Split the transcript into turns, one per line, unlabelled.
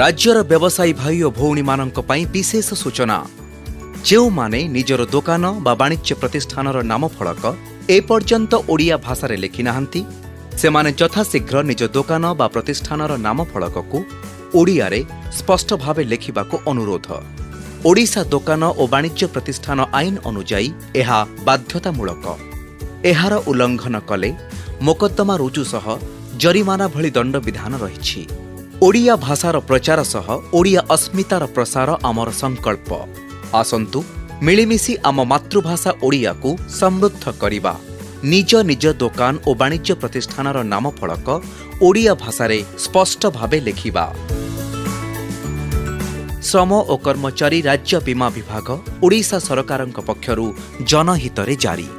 ରାଜ୍ୟର ବ୍ୟବସାୟୀ ଭାଇ ଓ ଭଉଣୀମାନଙ୍କ ପାଇଁ ବିଶେଷ ସୂଚନା। ଯେଉଁମାନେ ନିଜର ଦୋକାନ ବା ବାଣିଜ୍ୟ ପ୍ରତିଷ୍ଠାନର ନାମ ଫଳକ ଏପର୍ଯ୍ୟନ୍ତ ଓଡ଼ିଆ ଭାଷାରେ ଲେଖିନାହାନ୍ତି, ସେମାନେ ଯଥାଶୀଘ୍ର ନିଜ ଦୋକାନ ବା ପ୍ରତିଷ୍ଠାନର ନାମ ଫଳକକୁ ଓଡ଼ିଆରେ ସ୍ପଷ୍ଟ ଭାବେ ଲେଖିବାକୁ ଅନୁରୋଧ। ଓଡ଼ିଶା ଦୋକାନ ଓ ବାଣିଜ୍ୟ ପ୍ରତିଷ୍ଠାନ ଆଇନ ଅନୁଯାୟୀ ଏହା ବାଧ୍ୟତାମୂଳକ। ଏହାର ଉଲ୍ଲଂଘନ କଲେ ମୋକଦ୍ଦମା ରୁଜୁ ସହ ଜରିମାନା ଭଳି ଦଣ୍ଡବିଧାନ ରହିଛି। ଓଡ଼ିଆ ଭାଷାର ପ୍ରଚାର ସହ ଓଡ଼ିଆ ଅସ୍ମିତାର ପ୍ରସାର ଆମର ସଂକଳ୍ପ। ଆସନ୍ତୁ, ମିଳିମିଶି ଆମ ମାତୃଭାଷା ଓଡ଼ିଆକୁ ସମୃଦ୍ଧ କରିବା। ନିଜ ନିଜ ଦୋକାନ ଓ ବାଣିଜ୍ୟ ପ୍ରତିଷ୍ଠାନର ନାମ ଫଳକ ଓଡ଼ିଆ ଭାଷାରେ ସ୍ପଷ୍ଟ ଭାବେ ଲେଖିବା। ଶ୍ରମ ଓ କର୍ମଚାରୀ ରାଜ୍ୟ ବୀମା ବିଭାଗ, ଓଡ଼ିଶା ସରକାରଙ୍କ ପକ୍ଷରୁ ଜନହିତରେ ଜାରି।